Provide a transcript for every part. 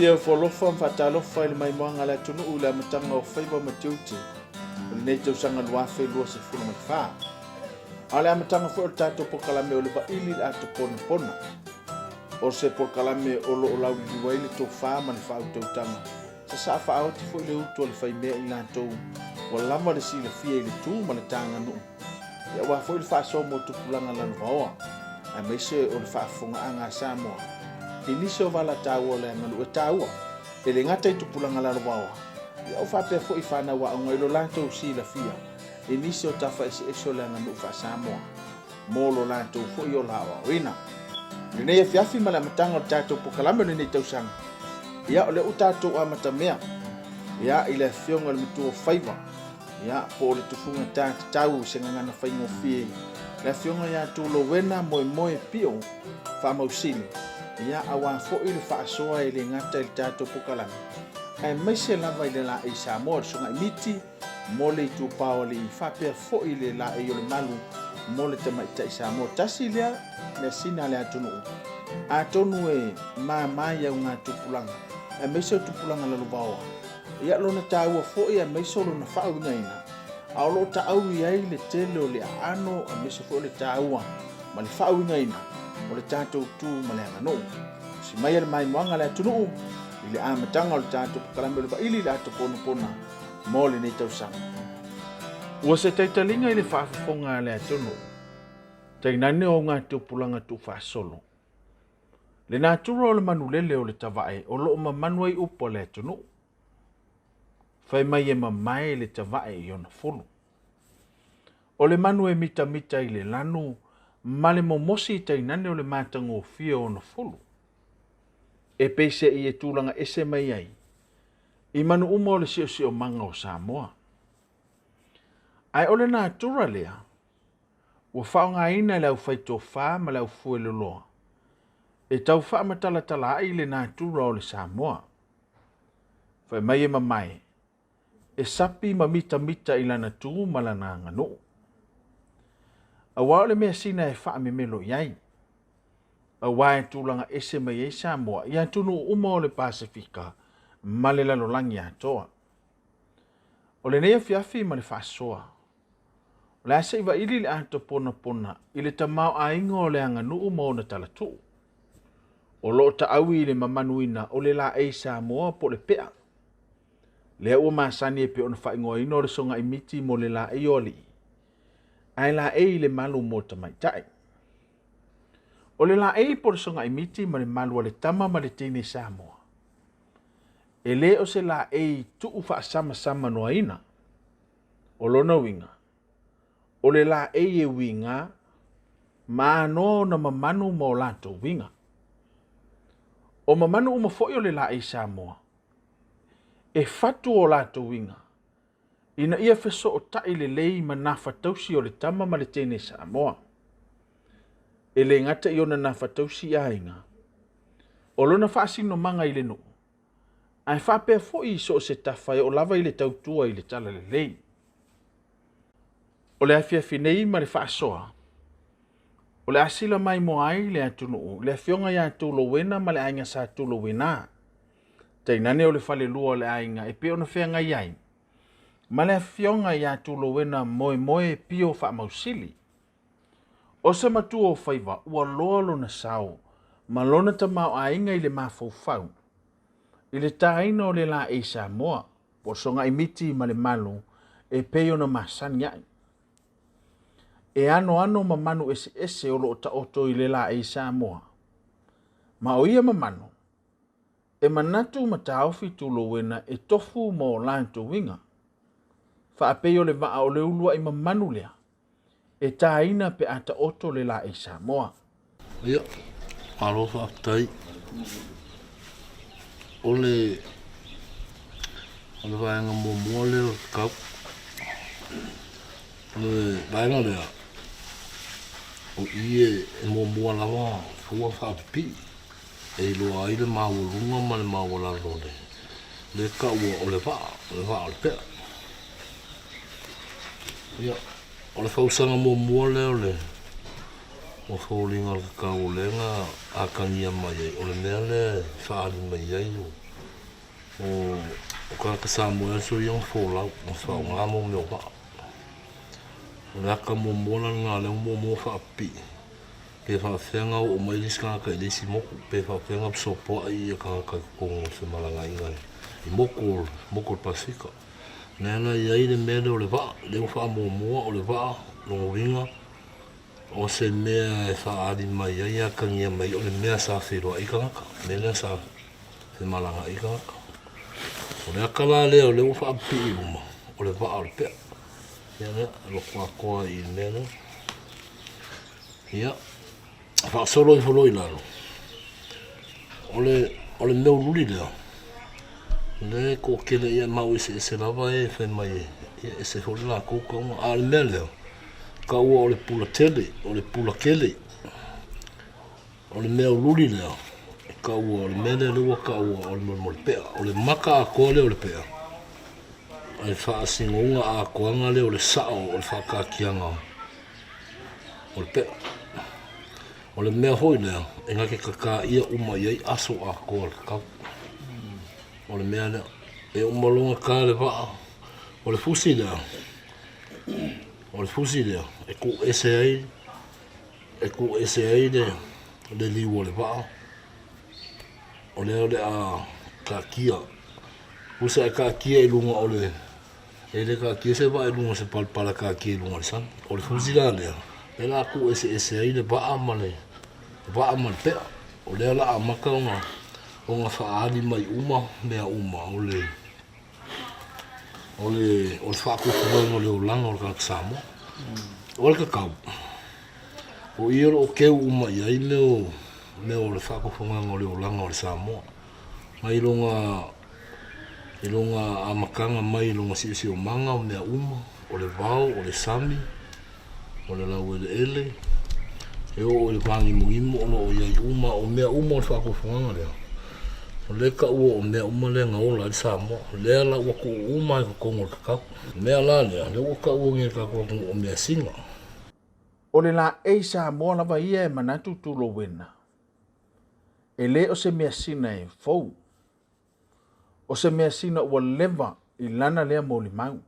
Ia foalofa ma faatalofa i le maimoaga a le atunuu i le amataga o faiva ma tiute o lenei tausaga 2024. A o le amataga foi o le tatou polokalame o le Vaili i le Ato Ponapona. O se polokalame o lo o lauliliu ai le tofa ma le faautautaga, sasaa faaoti foi le utu a le faimea i latou ua lava le silafia i le tu ma le taganuu, aua foi le faasoa mo tupulaga lalovaoa, aemaise o le faafofogaaga a Samoa i nisi o vala taua o le aganuu e taua e le gata i tupulaga lalovaoa, ia o faapea foi i fanau aoga i lo latou silafia i nisi o tafa eseese o le aganuu faa-Samoa mo lo latou foi ola aoaoina. I lenei afiafi ma le amataga o le tatou polokalame o lenei tausaga, ia o lea ua tatou amatamea ia i le afioga i le matua o faiva, ia po o le tufuga ta tatau i se gagana faigofie, le afioga ia Tulowena Moemoe Pio Faamausili, ia aua foi le faasoa e le gata i le tatou polokalame, aemaise lava i le laei Samoa, le Susuga i Miti mo le itupa o alii faapea foi le laei o le malu mo le tamaitai Samoa. Tasi lea measina a le atunuu, atonu e mama i augatupulaga aemaise o tupulaga lalovaoa, ia lona taua foi aemaise o lona faauigaina, a o lo o taau i ai le tele o le aano aemaise foi o le taua ma le faauigaina o le tatou tu ma le aganuu. Tusi mai a le maimoaga a le atunuu i le amataga o le tatou polokalame o le Vaili i le Ato Ponapona mo lenei tausaga. Ua se taitaliga i le faafofoga a le atunuu, tainane o augatupulaga tuufaasolo, le natura o le manulele o le tavae o lo o mamanu ai upu a le atunuu. Fai mai e mamae le tavae i ona fulu. O le manu e mitamita i le lanu ma le momosi tainane o le matagofie o ona fulu. E peiseai e tulaga ese mai ai i manu uma o le siosiomaga o Samoa. Ae o le natura lea ua faaaogaina e le aufaitofa ma le aufueloloa e tau faamatalatala ai le natura o le Samoa. Fai mai e mamae, e sapi ma mitamita i lana tu ma lana aganuu. Aua o le measina e faamemelo i ai, aua e tulaga ese mai ai Samoa i atunuu uma o le Pasefika ma le lalolagi atoa. O lenei afiafi ma le faasoa, o le a se i vaili le ato ponapona i le tamaoaiga o le aganuu ma ona talatuu. O lo o taaui i le mamanuina o le laei Samoa po o le pea. Lea ua masani e pei ona faaigoaina o le sogaimiti mo le laei o alii, ae laei i le malu mo tamaitai. O le laei po o le sogaimiti ma le malu a le tama ma le teine Samoa, e le o se laei tuu faasamsamanoaina. O lona uiga, o le laei e uiga ma anoa ona mamanu ma o latou uiga. O mamanu uma foi o le laei Samoa, e fatu o latou uiga ina ia fesootai lelei ma nafatausi o le tama ma le teine Samoa. E le gata i ona nafatausi i aiga, o lona faasinomaga i le nuu, ae faapea foi i so o se tafa e oo lava i le tautua i le talalelei. O le afiafi nei ma le faasoa, o le a sila maimoa ai le atunuu i le afioga ia Tulowena ma le aiga Sa Tulowena, tainane o le falelua o le aiga e pei ona feagai ai ma le afioga ia Tulowena Moemoe Pio Faamausili. O se matua o faiva ua loa lona sao ma lona tamaoaiga i le mafaufau i le taina o le laei Samoa po o sogaimiti ma le malu e pei ona masani ai. E anoano mamanu eseese o lo o taoto i le laei Samoa, ma o ia mamanu e manatu ma taofi Tulowena e tofu ma o latou uiga. Faapei o le vaa o le uluai mamanu lea e taina pe a taoto le laei Samoa. Ia, malo faafetai. O le o le vaega muamua lea o le kau. O le vaega lea, o i e muamua lava fua faapipii e iloa ai le maualuga ma le maualalo o le taua o le vaa, o le vaa o le pea. Ia, o le fausaga muamua lea o le o foliga o le kakau o lea na atagia mai ai, o le mea lea e faaali mai ai o O tagata Samoa e aso ia ona folau ma faaaoga mo mea o vaa. O le aka muamua la lena lea ua muamua faapipii pe faapefea ona oo mai le isi tagata i le isi motu, pe faapefea ona fesopoai tagata i totonu o femalagaaiga i motu o le Pasefika. O lea la e i ai le mea lea o le vaa, lea ua faamuamua o le vaa, lona uiga o se mea e faaali mai ai, e atagia mai ai o le mea sa feiloai ai tagata, o le mea lea sa femalagaai ai tagata. O le ata la lea o lea ua faapipii i luma, o le vaa o le pea. Ia lea, alu atu atoa i le mea lea. Ia, faasolo ifo loa i lalo, o le, o le mea ululi lea, lea e toatele ia mau eseese lava e fai mai e, ia ese foi le latou tauga. A o le mea lea, taua o le pula tele, o le pula tele. O le mea ululi lea, e taua o le mea lea lea ua taua o le mea o le pea. O le maka atoa lea o le pea, o le faasinouga atoaga lea o le sao o le faataatiaga o le pea. O le mea foi lea e na te tata ia uma i ai aso atoa o le tatau. O le mea lea, e uma loa ona ta le vaa, o le fusi lea, o le fusi lea e tuu ese ai, e tuu ese ai le, le liu o le vaa, o lea o le a taatia. Tusa e taatia i luga o le E le taatia se vaa i luga o se palapala taatia i luga o le sami. O le fusi la lea, lea la tuu eseese ai le vaa ma le vaa ma le pea. O lea la amata ona ona faaali mai uma mea uma o le o le o le faatufugaga o le olaga o le tagata Samoa. O le tatau, o i o lo o keu uma i ai mea o mea o le faatufugaga o le olaga o le Samoa. Mai lona I lona amataga mai i lona siosiomaga o mea uma, o le vao, o le sami, o le laueleele, e oo i le pāgimogimo o lo o i ai uma, o mea uma o le faatufugaga lea, o lea e taua o mea uma lea na ola ai le Samoa. O lea la ua tuu uma lava i totonu o le tatau. O le mea la lea, o lea ua taua nei e le tatou atunuu o measina. O le laei Samoa lava ia e manatu tulouena, e le o se measina e fou. O se measina ua leva i lana lea molimau.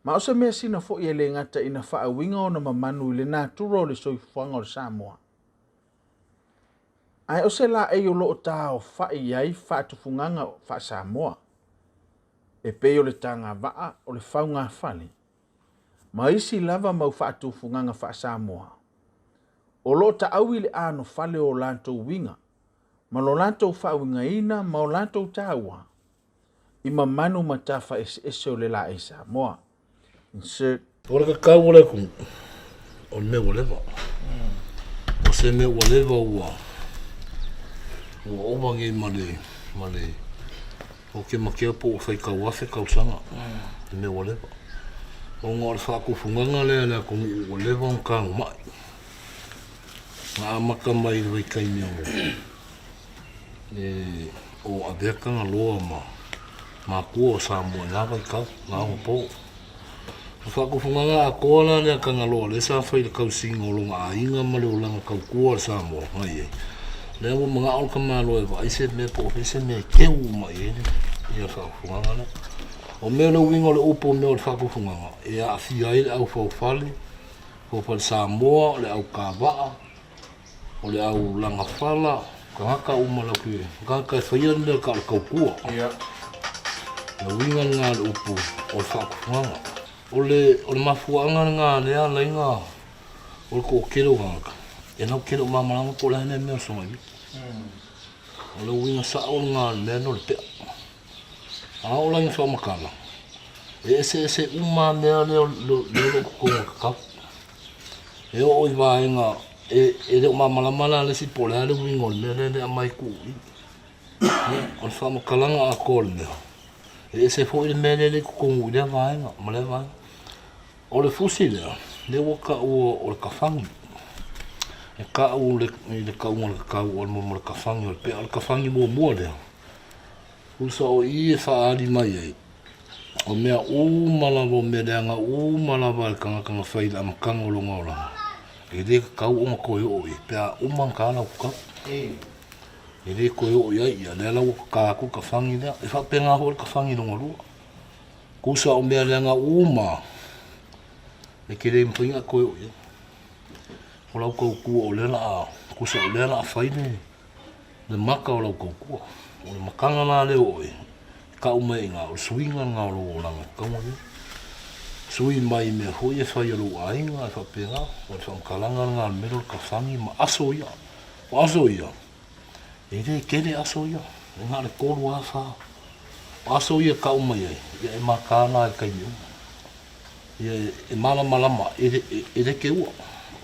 Ma o se measina foi e le gata ina faauiga ona mamanu i le natura o le soifuaga o le Samoa, ae o se laei o lo o taaofai ai faatufugaga faa-Samoa, e pei o le tagavaa o le faugafale ma isi lava mau faatufugaga faa-Samoa o lo o taau i le anofale o latou uiga ma lo latou faauigaina ma o latou taua i mamanu ma tafa eseese o le laei Samoa. Insert. O le kakau o le atunuu, o le mea ua leva. O se mea ua leva ua ua ova nei ma le ma le ou te matea po ua faitau afe tausaga le mea ua leva. Ona o le faatufugaga lea a le atunuu ua leva ona tagomai. Na amata mai i le vaitaimi o e o avea Tagaloa ma matua o Samoa i na vaitau, na onapo. O faatufugaga atoa la lea a Tagaloa lea sa fai i le tausiga o lona aiga ma le olaga tautua o le Samoa na i ai, lea ua manao le tamaloa e vaai se mea po o fea se mea e keu uma i ai le faatufugaga lea. O mea o le uiga o le upu o mea o le faatufugaga, e aafia ai le aufaufale, Faufale Samoa, o le au kavaa, o le au lagafala, tagata uma lau ke, tagata e faia le mea ka o le tautua. Ia. Le uiga lena o le upu o le faatufugaga. O le, o le mafuaaga lena lea ala ai na, o le toatele o tagata, e lautele o malamalama po o le a lea mea o le sogaimiti. O le uiga sao lena o le mea lena o le pea. A oo la ina faamatala, e eseese uma lava mea lea o lo o totonu o le kakau. E oo i vaega e le o malamalama la le isi po o le a le uiga o le mea lea e aumai tuu i i. O le faamatalaga atoa o le mea, e ese foi le mea lea e i totonu i lea vaega ma lea vaega. O le fusi lea, lea ua taua o le kafagi. E tau i le tauga o le kakau o le kafagi o le pea. O le kafagi muamua lea, Usa o i e faaali mai ai, o mea uma lava, o mea leaga uma lava a le tagata na fai i le amataga o lona olaga, e le tatau ona toe oo i ai pe a uma ona ta lau tatau. E le toe oo i ai ia, lea la ua kaka atu le tafagi lea. E faapena foi le tafagi lona lua. Tusa o mea leaga uma, e te le mafai ona e toe oo i ai. O lau tautua o lea o le a, tusa o lea o le a fai le, le maka o lau tautua. O le makaga la lea o oe, e tau mai ai i ina, o le suiga lena o lou olaga e tatau ona i ai. Sui mai i mea foi e fai a lou aiga, e faapena. O le faamatalaga lena o le mea lea o le tafagi ma aso ia. O aso ia, e le tele aso ia, e na o le 3 lava 4. O aso ia e tau mai ai, ia e mataala lava i taimi uma. Ia e malamalama, e le teua.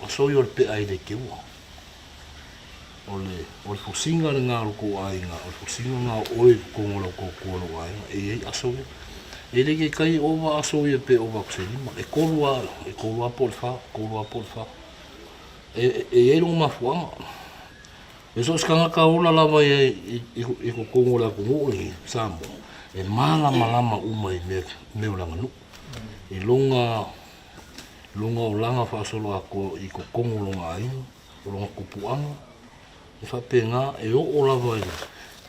O aso ia o le pea e le teua. O le, o le fusiga lena o lo tou aiga, o le fusiga lena o oe i totonu o lau tautua o lou aiga, e i ai aso ia. E le taitai ova aso ia pe ova atu se 5, e 3 lava, e 3 lava po o le 4, 3 lava po o le 4. E i ai lona mafuaaga. E so o se tagata ola lava ia i totonu o le atunuu lenei o Samoa, e malamalama uma i mea o le aganuu. I lona olaga faasoloatoa i totonu o lona aiga, o lona tupuaga, e faapena, e oo lava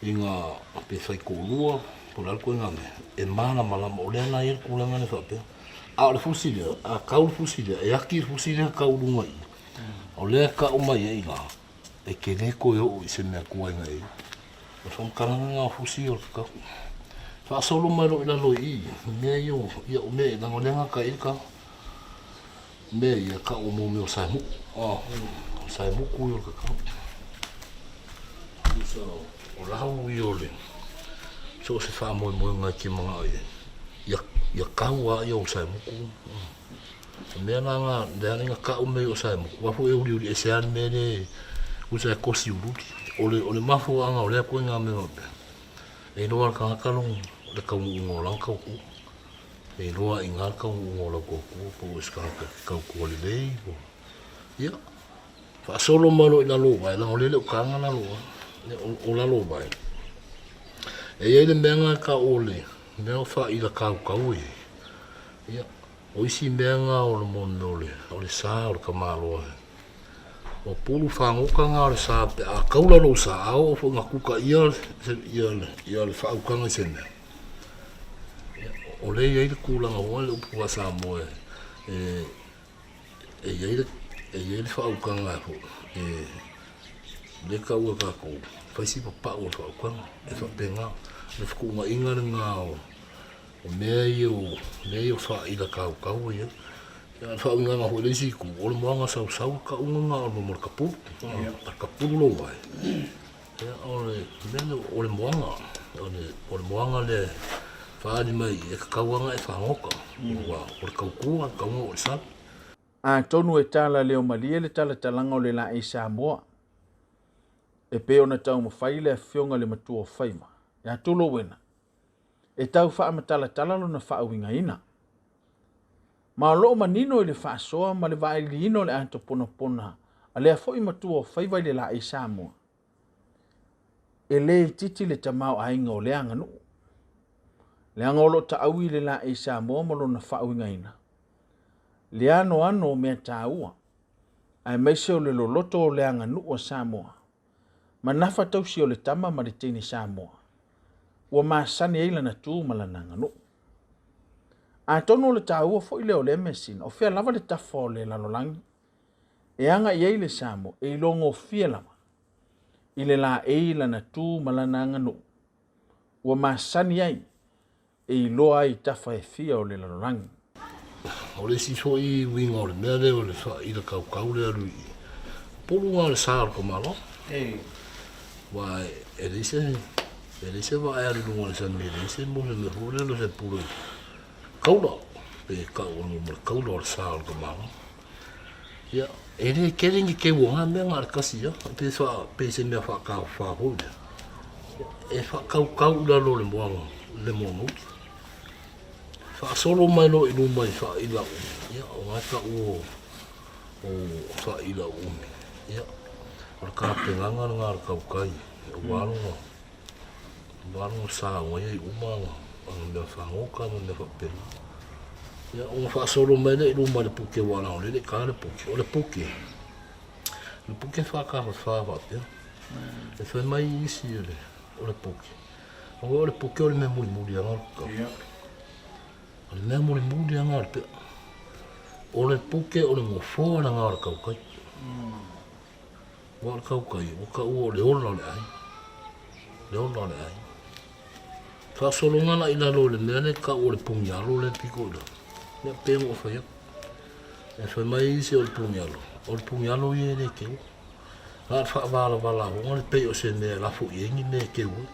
i ngā pe faitoalua po o le a le ituaiga mea, e malamalama, o lea la e i ai le tulaga lea faapea. A o le fusi lea, a tau le fusi lea, e ati le fusi lea tau i luga i i, o lea e tau mai ai i ina, e te le toe oo i se mea tuai na e i ai. O le faamatalaga lena o fusi ia o le kakau. Faasolo mai loa i lalo i i, i mea ia o, ia o mea, leaga o lea e gata ai le tala. Mea ia tau o mea o saemuku. O saemuku ia o le kakau. Tusa o lau ia o le so o se faamoemoega e te manao i ai. Ia kau lava ia o saemuku. O mea la na, lea na tau mea o saemuku, aua foi e uliuli ese lava le mea lea, tusa e kosi uliuli. O le mafuaaga o lea ituaiga mea faapea, e iloa e le tagata le taunuuga o lana tautua. E iloa i ina le taunuuga o lau tautua po o se tagata e te tautua lelei po o. Ia, faasolo mai loa i lalo o vae, leaga o lea e le o taga lalo o vae. O lalo o vae, e i ai le mea lena e tau o le mea o faaila tautau e i ai. Ia, o isi mea na o le mea o le sa o le tamaloa. O pulu fagota na o le sa pe a taula lou sa, a oo foi ina tuta ia le faautaga i se mea, O lea e i ai le tulaga foi lea i le upu faa-Samoa e i ai le, e i ai le faautaga foi e lea e tau e tatou, fai si papau o le faautaga. E faapena le fetuunaiga lena o mea ia o mea ia o faaila tautau e i ai. A o le faauigaga foi i le isi itu, o le moana sausau e tauga lena o le tapulu, o le tapulu lou vae. Ia, o le mea lea, o le moana, o le moana lea e faaali mai e tatau lava ona e fagota, aua o le tautua e tatau ona oo i le sami. Atonu e tala leo malie le talatalaga o le laei Samoa e pei ona taumafai le afioga i le matua o Faiva, ia Tulowena, e tau faamatalatala lona faauigaina. Ma o lo o manino i le faasoa ma le vailiina o le atoponapona a lea foi matua o Faiva i le laei Samoa, e le itiiti le tamaoaiga o lea aganuu. Leaga o lo o taui i le laei Samoa ma lona faauigaina, le anoano o mea taua, aemaise o le loloto o le aganuu a Samoa, ma nafa tausi o le tama ma le teine Samoa, ua masani ai lana tu ma lana aganuu. Atonu o le taua foi lea o lea measina, o fea lava le tafa o le lalolagi e aga i ai le Samoa, e iloagofie lava i le laei lana tu ma lana aganuu, ua masani ai e iloa ai i tafa e fia o le lalolagi. O le isi foi uiga o le mea lea o le faaila kaukau lea alu i pulu na o le sa o le tamaloa. Aua e leai se e leai se vaa e alu i luga o le sami e leai se mo se mea foi lele o se pulu kaula pe tau o le kaula o le sa o le tamaloa. Ia, e le tele ni keu o ngā mea na o le kasi lava, pe wha, pe se mea whaakawha hou lea. E whakaukau i lalo o le moana, le moana uki. Whaasolo mai loa i luma i whaila umi. Ia, o ngā tau o, o whaila umi. Ia, o le kāpenganga le ngā le kaukai, o wāronga, Wānanga sa o ai uma ana mea whangoka ma mea whapena. Ia, ona whaasolo mai lea i luma i le puke wā rā o lele, ka le puke. O le puke, le puke whakawhawha whapea. E fai mai isi o le, o le puke. Aua o le puke o le mea mulimuli aga o le kakau. O le mea mulimuli aga o le pea. O le puke o le gofoa le aga o le kaukai. Ua o le kaukai, ua taua o le ola o le aiga. Le ola o le aiga. Faasologa la i lalo o le mea lea e tau o le pugialo lea e pito i lalo. Ia pei ona ou fai atu. E fai mai isi o le pugialo, o le pugialo ia e le keu. Na o le faavalavalaoga le pei o se mea e lafo i ai ni mea e keu ai.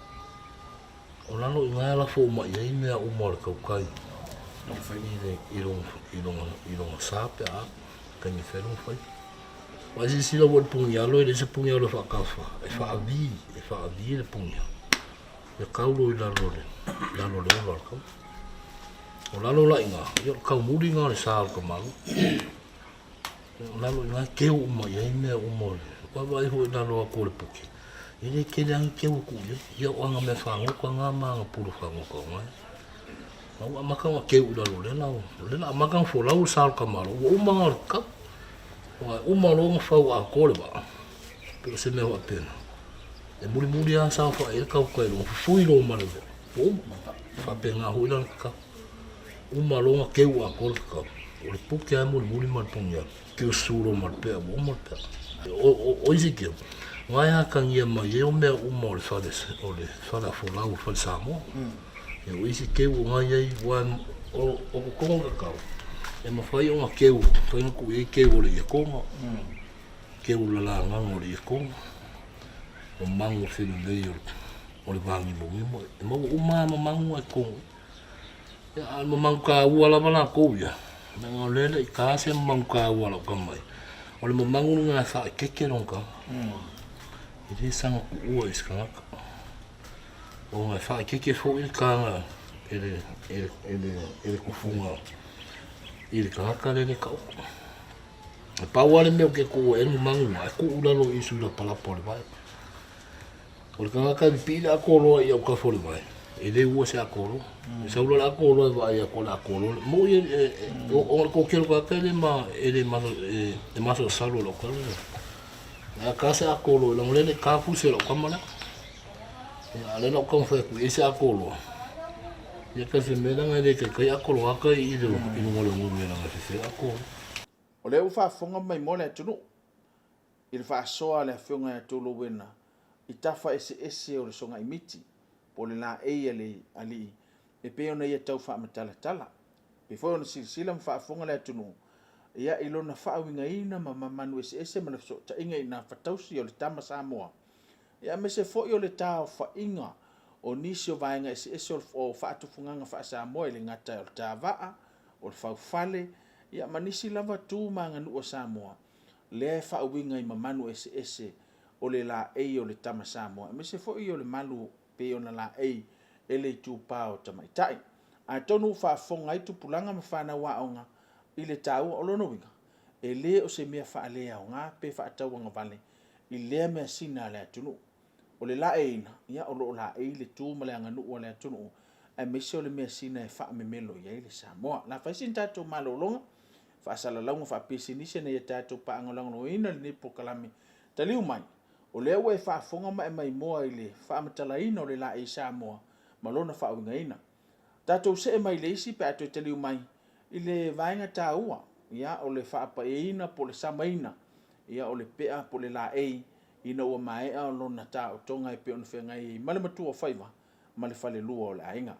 O lalo i ina e lafo uma i ai mea uma o le tautai i lona sa pe a taimi e fai ai lona faiva. Aua silasila foi i le pugialo e leai se pugialo e faatafa, e faavi, e faavi le pugialo. E tau loa i lalo o le lalo o le ola o le tau. O lalo la i ina, ia o le taumuli lena o le sa o le tamaloa. O lalo i ina e keu uma i ai mea uma o le vaavaai foi i lalo atu o le puke, e le tele lava ni keu e tuu i ai. Ia o ana mea fagota na ma ana pulu fagota o na e. A ua amata ona keu i lalo o lea la, o lea la amata ona folau le sa o le tamaloa, ua uma ona o le tau. Ua uma loa ona fau atoa le vaa, pei o se mea faapena. E mulimuli lava saofai ai le tautai i lona fufui loa ma le vaa, ua uma. E faapena foi la le tatau. Uma loa ona keu atoa le tatau, o le puke lava e mulimuli ma le puniaga, keu susu loa ma le pea, ua uma le pea. O isi keu, na e atagia mai ai o mea uma o le fale, o le fale a Folau, o le fale Samoa. O isi keu o na i ai, aua o totonu o le tatau, e mafai ona keu, mafai ona tuu i ai keu o le ietoga, keu o le lalagaga o le ietoga, o magu o felelei o le vagimogimo, e maua uma lava ma magu i totonu. Ia, a o le mamalu taua lava latou ia, leaga o lea e le i ta se mamalu taua a lau tama ia, o le mamalu lena e faaeteete lona tagata. E le saga tuua i se tagata. Ona e faaeteete foi le taga e le, e le, e le, e le tufuga i le tagata lea e le taoto. E pau lava le mea ou te tuua i ai le mamalu lena, e tuu i lalo i i sui lapalapa o le vae. O le tagata e pipii le atoloa i autafa o le vai, e le ua se atoloa. E sau loa le atoloa e vaai atu o le atoloa. Moni o le toatele o tagata e le ma e le ma e masalosalo i lau tala lea. A ta se atoloa, leaga o lea e le i ta fusi a lau tama lea. A o lea la ou taumafai atu i ai se atoloa. Ia ta se mea leaga e le taitai atoloa ata i luga o le oneone leaga e fefe atoloa. O lea ua faafofoga mai mo le atunuu i le faasoa a le Afioga ia Toulouena i tafa eseese o le sogaimiti po o le laei a le alii e pei ona ia tau faamatalatala. E pei foi ona silasila ma faafofoga le atunuu ia i lona faauigaina ma mamanu eseese ma le fesootaiga i na fatausi o le tama Samoa ia aemaise foi o le taofaiga o nisi o vaega eseese o faatufugaga faa-Samoa e le gata o le tavaa, o le faufale, ia ma nisi lava tu ma aganuu a Samoa lea e faauiga i mamanu eseese o le laei o le tama Samoa, aemaise foi o le malu pei ona laei e le itupa o tamaitai. Atonu ua faafofoga ai tupulaga ma fanau aoga i le taua o lona uiga, e le o se mea faaleaoga pe faatauagavale i lea measina a le atunuu. O le laeiina, ia o lo o laei le tu ma le aganuu a le atunuu, aemaise o le measina e faamemelo i ai le Samoa. O le a fai sina tatou malologa, faasalalauga faapisinisi ina ia tatou paagolagolaina lenei polokalame. Taliu mai, o lea ua e faafofoga ma e maimoa i le faamatalaina o le laei Samoa ma lona faauigaina. Tatou see mai le isi pe a toe taliu mai i le vaega taua, ia, o le faapaiaina po o le samaina, ia, o le pea po o le laei ina ua maea lona taotoga e pei ona feagai ai ma le matua o faiva ma le falelua o le aiga.